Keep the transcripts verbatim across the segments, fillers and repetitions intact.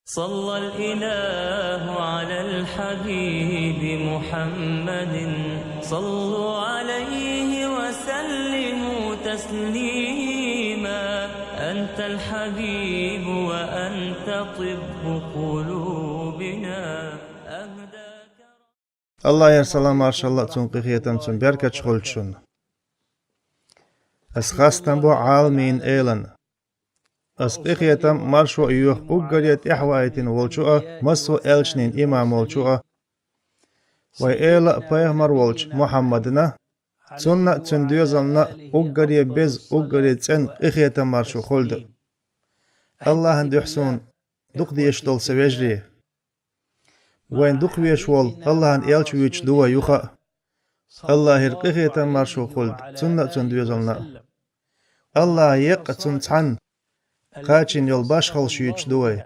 صلى الإله على الحبيب محمد. صلوا عليه وسلموا تسليما. أنت الحبيب وأنت طب قلوبنا. أهداك Аллахьера салам, маршалла цунна, къинхетам цунна, беркаташ хуьлда шуна. Ас хастам бу Ӏаламийн Элана. Ас къинхетам, маршо а йоьху уггаре тӀаьхьаваийтина волчу а, массо а элчанийн имам волчу а, вай Эла а, пайхамар а волчу Мухьаммадана, цунна а, цуьнан доьзална а уггаре беза, уггаре цӀена къинхетам, маршо хуьлда. Аллахьана дуьхьа суна дукха дезаш долу сан вежарий. Вайна дукха везаш волу Аллахьан элча вуьйцуш ду вай юха а. Аллахьера къинхетам, маршо хуьлда цунна а, цуьнан доьзална а. Аллахьан еккъа цунна цхьанна кхачийна йолу башхаллаш юьйцуш ду вай.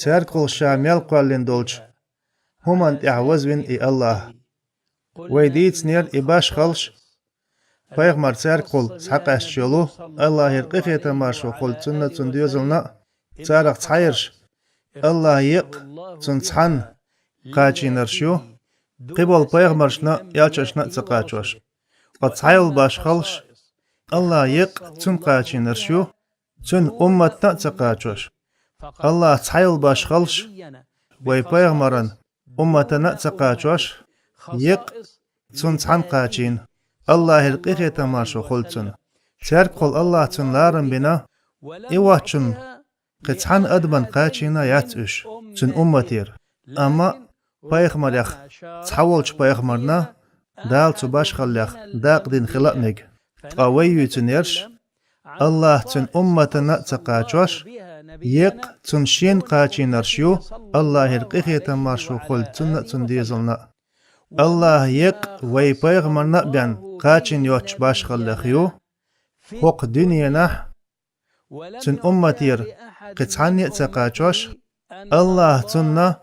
Цаьргахула ша мел кхоьллина долчу хӀуманна тӀехь вазвина и Аллахь. Вай дийцинера и башхаллаш, пайхамар цаьргахула схьакъаьсташ йолу, Аллахьера къинхетам, маршо хуьлда цунна а, цуьнан доьзална а, царах цхьаерш Аллахьан еккъа цунна цхьанна кхачийнарш ю, кхиболу пайхамаршна а, элчанашна а ца кхачош. Ткъа цхьайолу башхаллаш Аллахьан еккъа цунна кхачийнарш ю, цуьнан умматана а ца кхачош. Аллахь цхьайолу башхаллаш вай пайхамаран умматана а ца кхачош, еккъа цунна цхьанна кхачийна, Аллахьера къинхетам, маршо хуьлда цунна. Цаьргахула Аллахь цунна ларам бина, и воцчунна кхин цхьана адамна кхачийна яц уьш, цуьнан умматера. Амма пайхамарех цхьаволчу пайхамарна Дала цу башхаллех дакъа дина хила а мега. Ткъа вай юьйцинарш Аллахь цуьнан умматана а ца кхачош, еккъа цунна шена кхачийнарш ю, Аллахьера къинхетам, маршо хуьлда цунна а, цуьнан доьзална а. Аллахь еккъа вай пайхамарна а бен кхачийна йоцчу башхаллех ю, хӀокху дуьненахь цуьнан умматера кхин цхьанне а ца кхачош, Аллахь цунна,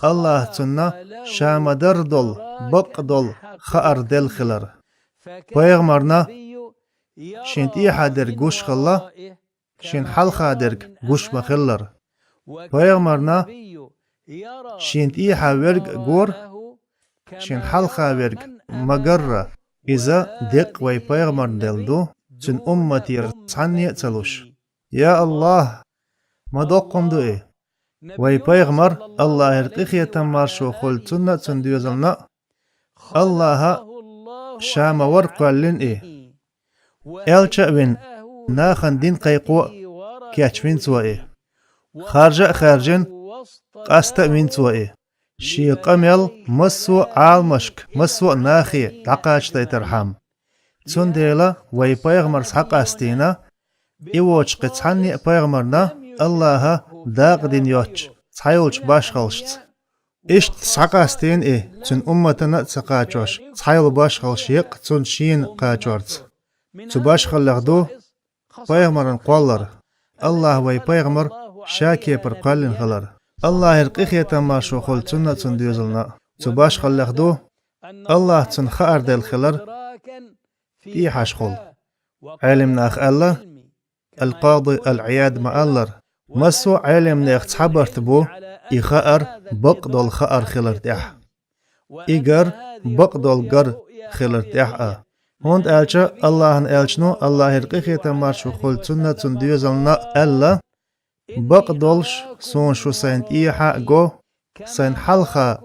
Аллахь цунна ша ма-дарра долу, бакъ долу хаар делла хилар. Пайхамарна шен тӀехьа дерг гуш хилла, шен хьалха дерг гуш ма-хиллара. Пайхамарна шен тӀехьа верг а гора, шен хьалха верг ма-гарра. Иза деккъа вай пайхамарна делла ду, цуьнан умматера цхьанне а ца луш. Я Аллахь, ма доккха хӀума ду и! Вай пайхамар, Аллахьера къинхетам, маршо хуьлда цунна а, цуьнан доьзална а, Аллахьа ша ма-варра кхоьллина и. Элча а вина, нахана дин кхайкхо а кечвина цо и. Харжа а хаьржина, къаста а вина цо и, шен къамел массо а Ӏаламашка, массо а нахе дӀакхачадайтархьама. Цундела вай пайхамар схьакъастийна, и воцуш кхин цхьанне а пайхамарна Аллахьа дакъа дина йоцчу цхьайолчу башхаллашца. Иштта схьакъастийна и, цуьнан умматана а ца кхачош, цхьайолу башхаллаш еккъа цунна шена кхачорца. Цу башхаллех ду пайхамаран кхоллар, Аллахьа вай пайхамар ша кепара кхоьллина хилар. Аллахьера къинхетам, маршо хуьлда цунна а, цуьнан доьзална а. Цу башхаллех ду Аллахь цунна хаарделла хилар тӀехьашхула. Ӏелимнаха аьлла, Ал-Къади Ал-Ӏияд ма-аллара, массо а Ӏелимнех цхьа барт бу и хаар бакъдолу хаар хилар тӀехь. И гар бакъдолу гар хилар тӀехь а. ХӀунда аьлча Аллахьан элчано, Аллахьера къинхетам, маршо хуьлда цунна а, цуьнан доьзална а, аьлла: «Бакъдолуш суна шу сайна тӀехьа а го, сайна хьалха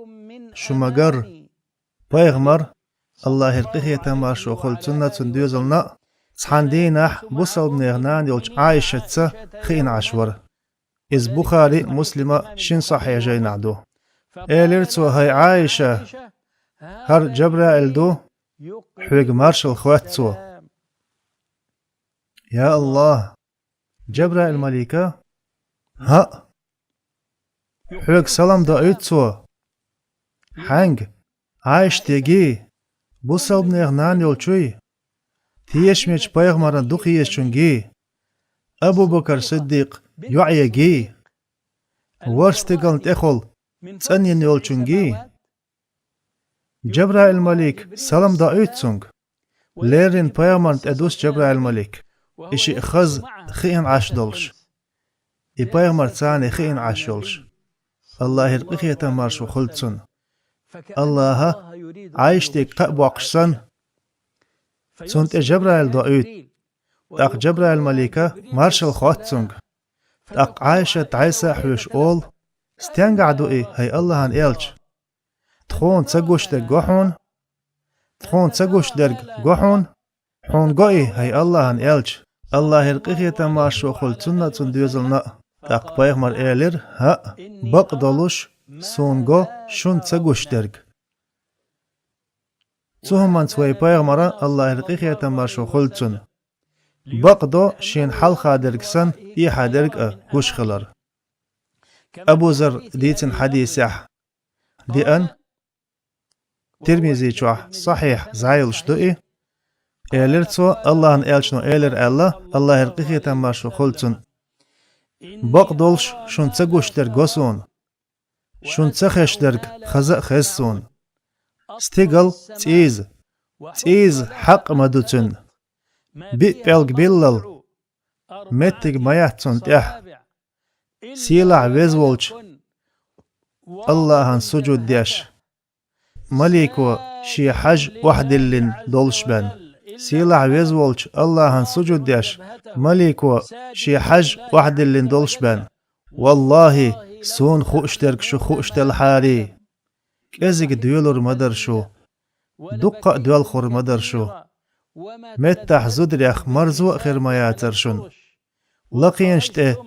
шу ма-гарра». Пайхамар, Аллахьера къинхетам, маршо хуьлда цунна а, цуьнан доьзална а, цхьана дийнахь бусалбанех нана йолчу Ӏайшатца хиъна Ӏаш вара. Иза Бухари а, Муслима а шина сахьихь жайнахь ду. Элира цо: «ХӀай Ӏайша, хӀара Джабраил ду, хьоьга маршалла хоьтту цо». Я Аллахь! Джабраил-малика? ХӀаъ. Хьоьга салам доуьйту цо. Хьаьнга? Ӏайшатегий? Бусалбанех нана йолчуй? Тешамечу пайхамаран дукха езачунгий? Абу-Бакар Сиддикъ йоӀегий? ВорхӀ стигална тӀехула цӀанйина йолчунгий? Джабраил-малик салам доуьйту цуьнга. Леррина пайхамарна тӀе дуссу Джабраил-малик, и шиъ хаза хиъна Ӏаш долуш, и пайхамар царна хиъна Ӏаш йолуш. Аллахьера къинхетам маршо хуьлда цунна. Аллахьа Ӏайшатега кхаъ боккхуш санна, цунна тӀе Жабраил доуьйту. ТӀаккха Жабраил малика маршалла хотту цуьнга. ТӀаккха Ӏайшат дӀасахьоьжуш олу: «Стенгахь ду и, хӀай Аллахьан элча? Тхуна ца гуш дерг го хьуна? Тхуна ца гуш дерг го хьуна? Хьуна го и, хӀай Аллахьан элча?» Аллахьера къинхетам маршо хуьлда цунна а, цунна доьзална а. ТӀаккха пайхамара элира: «ХӀаъ, бакъдолуш, суна го шуна ца гуш дерг». Цу хӀуманца вай пайхамара, Аллахьера къинхетам маршо хуьлда цунна, бакъдо шена хьалха дерг санна, тӀехьа дерг а гуш хилар. Абу Зарра дийцина хьадисехь деана, Тирмизи чохь сахьихь зӀе йолуш ду и. Элира цо: «Аллахьан элчано элира аьлла, Аллахьера къинхетам маршо хуьлда цунна: „Бакъдолуш шуна ца гуш дерг го суна. Шуна ца хезаш дерг хаза а хеза суна. Стигал цӀийза, цӀийза хьакъ ма ду цуьнан. Биъ пӀелг биллал меттиг ма яц цунна тӀехь, сийлахь веза волчу Аллахьан сужуд деш, малико шен хьаж охьадиллина долуш бен. Сийлахь веза волчу Аллахьан сужуд деш, малико шен хьаж охьадиллина долуш бен. Валлахьи, суна хууш дерг шу хууш делхьарий, кӀезиг доьлур ма дара шу, дуккха а доьлхур ма дара шу. Меттахь зударех марзо а хир ма яцара шуна. Лакхенаш тӀе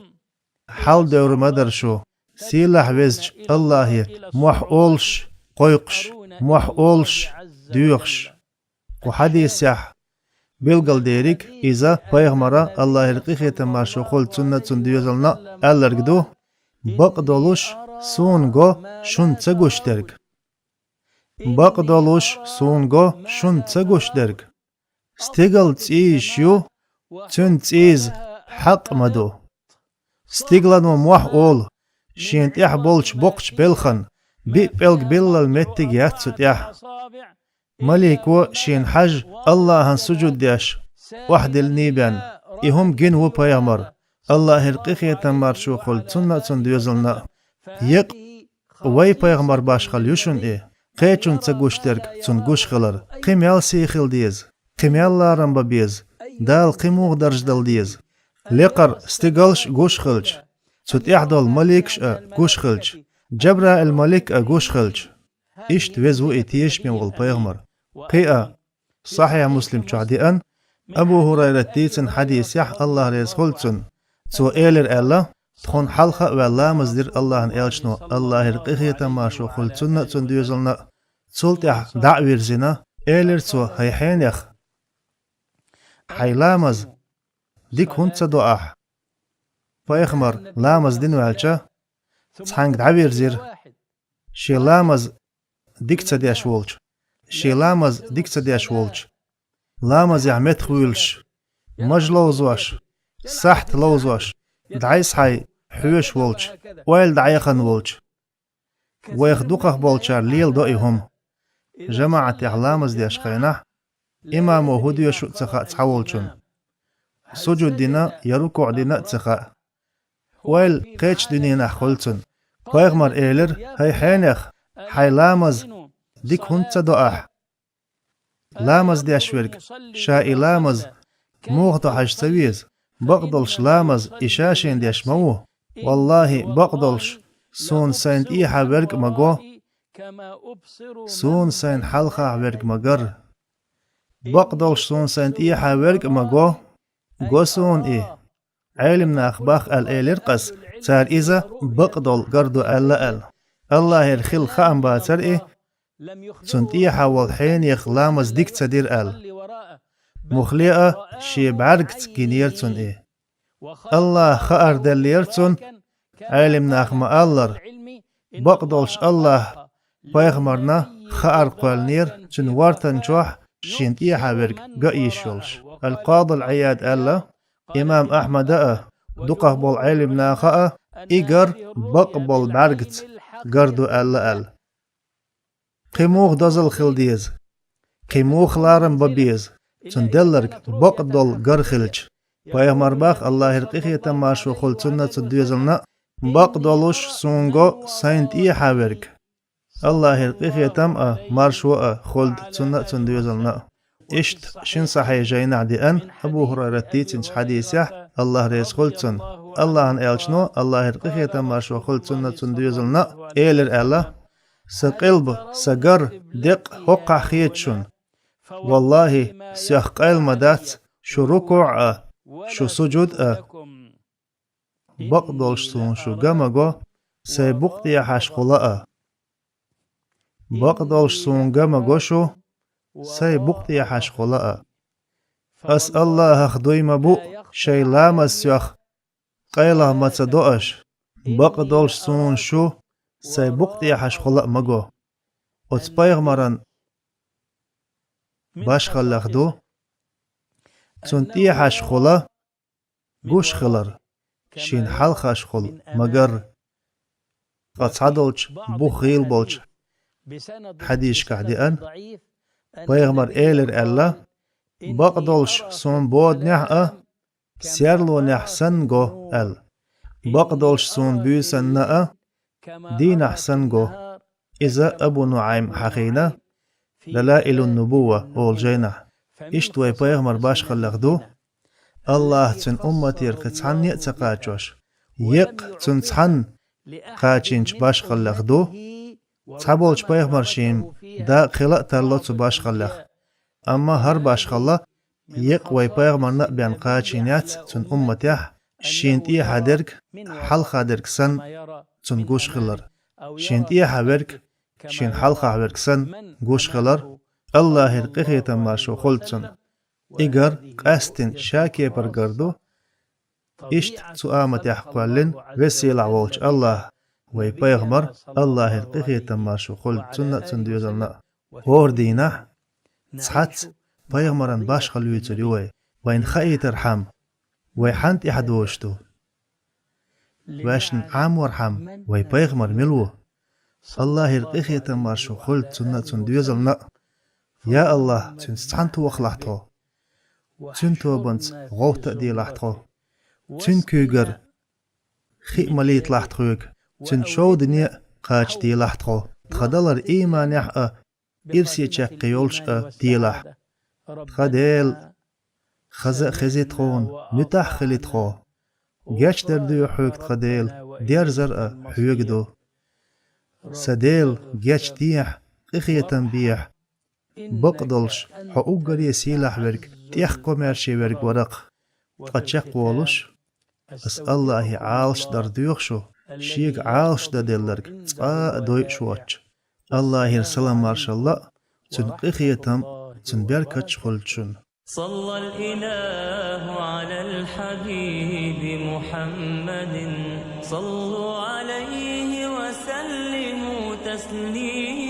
хьалдевр ма дара шу, сийлахь везачу Аллахье мохь олуш кхойкхуш, мохь олуш доьхуш». Кху хьадисехь билгалдериг иза пайхамара, Аллахьера къинхетам маршо хуьлда цунна а, цунна доьзална а, аьлларг ду: «Бакъдолуш суна го шуна ца гуш дерг. Бакъдолуш суна го шуна ца гуш дерг. Стигал цӀийзаш ю, цуьнан цӀийза хьакъ ма ду. Стигалано мохь олу, шена тӀехь болчу боккхачу белхан биъ пӀелг биллал меттиг яц цу тӀехь. Малико шена хьаж Аллахьан сужуд деш охьадиллина бен». И хӀума гина ву пайхамар, Аллахьера къинхетам маршо хуьлда цунна а, цунна доьзална а. Екъа вай пайхамар башхалла ю шуна и, кхечунна ца гуш дерг цунна гуш хилар. Кхин мел сий хила деза, кхин мел ларам бан беза, Дала кхин муха даржадала деза? Лекхара стигалш а гуш хилча, цу тӀехь долу маликаш а гуш хилча, Джабраил-малик а гуш хилча. Иштта веза ву и тешаме волу пайхамар. Кхин а сахьихь Муслим чохь деана, Абу ХӀурайрат дийцина хьадисехь, Аллахь реза хуьлда цунна, цо элира аьлла: «Тхуна хьалха а ваьлла ламаз дира Аллахьан элчано, Аллахьера къинхетам маршо хуьлда цунна а, цунна доьзална а. Цул тӀаьхьа дӀа а вирзина, элира цо: „ХӀай хьенех, хьайн ламаз дика хӀунда ца до ахь?“ Пайхамар ламаз дина ваьлча, цхьаьнга дӀавирзира, шен ламаз дика ца деш волчу, шен ламаз дика ца деш волчу, ламазехь меттахвуьйлуш, маж ловзош, сахьт ловзош, дӀай-схьай хьоьжуш волчу, ойла дӀаяхана волчу. Вайх дукхахболчара леладо и хӀума. ЖамаӀатехь ламаз деш хенахь, имамо хӀун доьшу а ца хаьа цхьаволчунна. Сужуд дина я рукуӀ дина а ца хаьа. Ойла кхечу дуьненахь хуьлу цуьнан. Пайхамар элира: „ХӀай хьенех, хьайн ламаз дика хӀунда ца до ахь?“ Ламаз деш верг ша и ламаз муха до хьажа ца веза? Бакъдолуш ламаз и ша шена деш ма ву. Валлахьи, бакъдолуш суна сайна тӀехьа верг а ма го, суна сайна хьалха верг ма гар. Бакъдолуш суна сайна тӀехьа верг а ма го, го суна и. Ӏелам наха бах аьлла элира ас, цара иза бакъдолу гар ду аьлла аьлла. Аллахьера хилла хаам бацара и, цунна тӀехьа волу хьенех ламаз дика ца дира аьлла. Муххале а шен бӀаьргаца гинера цунна и. Аллахьа хаар деллера цунна, Ӏелам наха ма-аллара, бакъдолуш Аллахьа пайхамарна хаар кхоьллинера цуьнан вортан чохь шена тӀехьа верг ган йиш йолуш. Ал-Къадил Ӏияд аьлла, имам Ахьмада а, дукхахболу Ӏелам наха а, и гар бакъболу бӀаьргаца гар ду аьлла аьлла. Кхин муха дозалла хила деза? Кхин муха ларам бан беза, цунна делларг бакъдолу гар хилча? Пайхамар бах, Аллахьера къинхетам маршо хуьлда цунна а, цунна доьзална а, Бакъдолуш суна го сайна тӀехьа верг. Аллахьера къинхетам а, маршо а хуьлда цунна а, цун доьзална а. Иштта шина сахьихь жайнахь деана Абу Хурайрата дийцинчу хьадисехь, Аллахь реза хуьлда цунна, Аллахьан элчано, Аллахьера къинхетам а, маршо хуьлда цунна а, цун доьзална а, элира аьлла: «Сан къилба, сан гар, деккъа хӀоккхахь хета шуна. Валлахьи, соьх къайла ма дац шу рукуӀ а, шу сужуд а. Бакъдолуш суна шу га ма го, сайн букъа тӀехьашхула а. Бакъдолуш суна га ма го шу, сайн букъа тӀехьашхула а. Ас Аллахьах дуй ма бу, шайн ламаз соьх къайлаха ма ца до аша. Бакъдолуш суна шу сайн букъа тӀехьашхула а ма го». Оцу пайхамаран башхаллех ду цунна тӀехьашхула гуш хилар, шена хьалхашхула ма-гарра. Ткъа цхьадолчу бух гӀийла болчу хьадисашкахь деана, пайхамара элира аьлла: «Бакъдолуш суна боданехь а, серлонехь санна го», аьлла. «Бакъдолуш суна буьйсанна а, дийнахь санна го». Иза Абу НуӀайма хьахийна «Далаилун-Нубувва» олу жайнахь. Иштта вай пайхамаран башхаллех ду, Аллахьа цуьнан умматера кхин цхьанне а ца кхачош, еккъа цуьнан цхьанна кхачийначу башхаллех ду. Цхьаболчу пайхамаршийн дакъа хила а тарло цу башхаллех. Амма хӀара башхалла еккъа вай пайхамарна а бен кхачийна яц цуьнан умматехь, шена тӀехьа дерг хьалха дерг санна цунна гуш хилар, шена тӀехьа верг шена хьалха верг санна гуш хилар, Аллахьера къинхетам а, маршо а хуьлда цунна. И гар къаьсттина шакепара гар ду. Иштта цу аматехь кхоьллина веза-сийлахь волчу Аллахьа вай пайхамар, Аллахьера къинхетам а, маршо а хуьлда цунна а, цун доьзална а. ХӀора дийнахь цхьацца пайхамаран башхалла юьйцур ю вай, вайна хаийтархьама, вай хьанна тӀаьхьа дозуш ду? Ваьшна Ӏаморхьама, вай пайхамар мила ву? Аллахьера къинхетам а, маршо а хуьлда цунна а, цун доьзална а. Я Аллахь, цуьнца цхьаьна тохалахь тхо. Цуьнан тобанца гӀовтта а делахь тхо. Цуьнан куьйгара хи а малийталахь тхоьга, цуьнан шовдане а кхачаделахь тхо. Тхан далар ийманехь а, ирсе чекх йолуш а делахь. Тхан Дела, хаза а хези тхуна, муьтӀахь а хили тхо. Гечдар доьху хьоьга, тхан Дела, дерзар а хьоьга ду. Сан Дела, гечдехьа, къинхетам бехьа. Бакъдолуш, хьо уггаре сийлахь верг, тӀех комаьрша верг вара-кх. Ткъа чекхволуш, ас Аллахье Ӏалашдар доьху шу, шега Ӏалашдан делларг цкъа а дойуш воцчу. Аллахьера салам-маршалла а, цуьнан къинхетам а, цуьнан беркаташ а хуьлда шуна. صلى الإله على الحبيب محمد. صلوا عليه وسلموا تسليما.